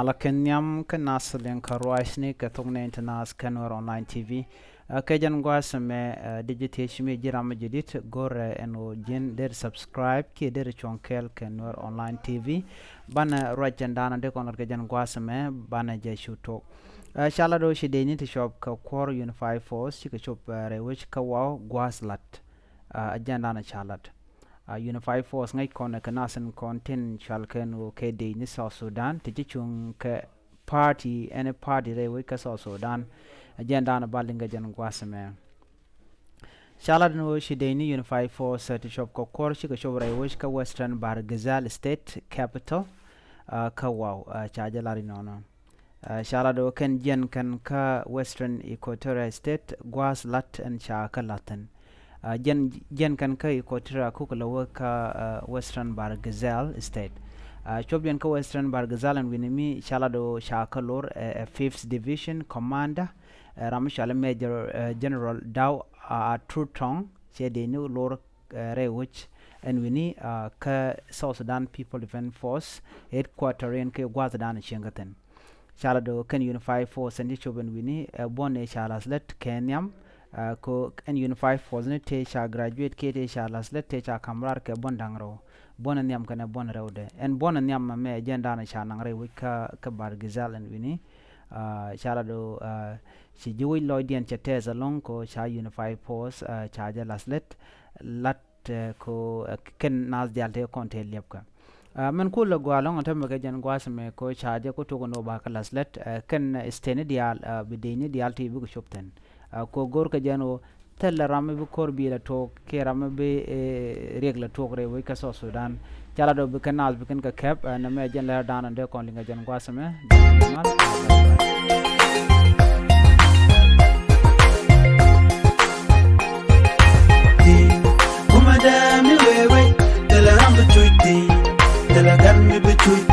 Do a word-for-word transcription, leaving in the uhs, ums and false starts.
La kɛ nhiam kä nath liŋ kä ruacni kɛ thok nɛy ti naath kä Nuer Online T V. Ɛ, kɛ jɛn gua̱a̱th ɛmɛ, ɛ, dee ji̱ thiec mi ji̱ ram mi ji̱ di̱t go̱rɛ ɛn ɣöö ji̱n deri subscribe kiɛ deri cuɔ̱ŋ kɛɛl kɛ Nuer Online T V. Banɛ ruac ɛn da̱a̱n dee kɔn lat kɛ jɛn gua̱a̱th ɛmɛ banɛ jɛ cu tok. Ɛ, ca lat ɣöö ci dee ni ti cuɔp kɛ kuɔr Unified Force cikɛ cop, ɛ, rɛy wec kä Wau gua̱a̱th lat. Ɛ, ɛ jɛn da̱a̱n ca lat. Ɛ, Unified Force ŋäc kɔn kɛ nath in kɔn tin cual kɛn ɣöö kɛ dec ni South Sudan ti ci cuŋ kɛ party, any party rɛy wec kä South Sudan. Ɛ jɛn da̱a̱n ba liŋ kɛ jɛn gua̱a̱th ɛmɛ. Ca lat ni ɣöö ci dec ni Unified Force, ɛ, ti cuɔp kɛ kuɔr cikɛ cop rɛy wec kä Western Bahr el Ghazal State Capital, ɛ, kä Wau, ɛ, ca jɛ lat inɔnɔ. Ɛ, ca lat ɣöö kɛn jiɛn kɛn kä Western Equatoria State gua̱a̱th lat ɛn ca kä la̱th thi̱n. Ɛ, jiɛn, jiɛn kɛn kä Equatoria kuk lɛ wä kä, ɛ, Western Bahr el Ghazal State. Ɛ, cuɔp jiɛn kä Western Bahr el Ghazal ɛn wi̱ni mi ca lat ɣöö ca kä lor, ɛ, ɛ Fifth Division Commander, ɛ, ram mi cɔal i̱ Major, ɛ, General Daw, ɛ, Atutong, cɛ dee ni lor, ɛ, rɛy wec ɛn wi̱ni, ɛ, kä South Sudan People Defense Force headquarter in kɛ gua̱a̱th da̱a̱n cieŋ kä thi̱n. Ca lat ɣöö kɛn Unified Force ɛn ci cop ɛn wi̱ni, ɛ, buɔ̱n ëë ca la̱th lät kɛ nhiam, ɛ, kɛ ɣöö ɛn Unified Force ni tëë ca graduate kiɛ tëë ca la̱th lät tëë ca ka̱m raar kɛ buɔ̱n da̱ŋ rɛw. Buɔ̱n nhiam kɛnɛ buɔ̱n rɛwdɛ. Ɛn buɔ̱n nhiam ɛmɛ ɛ jɛn da̱a̱n ca naŋ rɛy wec kä, kä Bahr el Ghazal ɛn wi̱ni. Ɛ, ca lat ɣöö, ɛ, ci ji̱ wec lɔcdiɛn cɛ tɛth ɛlɔ̱ŋ kɛ ɣöö ca Unified Force, ɛ, ca jɛ la̱th lät, lat, ɛ, kɛ ɣöö, ɛ, kɛn naath diaal tëë kɔn tëë liɛpkɛ. Ɛ, min kulɛ gɔaa ɛlɔ̱ŋ ɛn täämɛ kɛ jɛn gua̱a̱th ɛmɛ kɛ ɣöö ca jɛ ku tok ɛn ɣöö ba kɛ la̱th lät, ɛ, kɛn, ɛ, state ni diaal, ɛ, bi dec ni diaal ti bikɛ cop thi̱n. Ɛ, kɛ ɣöö go̱rkɛ jɛn ɣöö thilɛ ram mi bi ko̱r bi̱i̱ lɛ tuɔɔk kiɛ ram mi bi, ɛ, riɛk lɛ tuɔɔk rɛy wec kä South Sudan. Ca lat ɣöö bi kɛn naath bi kɛn kɛ kɛp, ɛ, nɛmɛ jɛn lɛr da̱a̱n ɛn dee kɔn liŋ kɛ jɛn gua̱a̱th ɛmɛ. Kumɛ dee mi wee wec, thilɛ ram bi cuc thi̱n, thilɛ gan mi bi cuc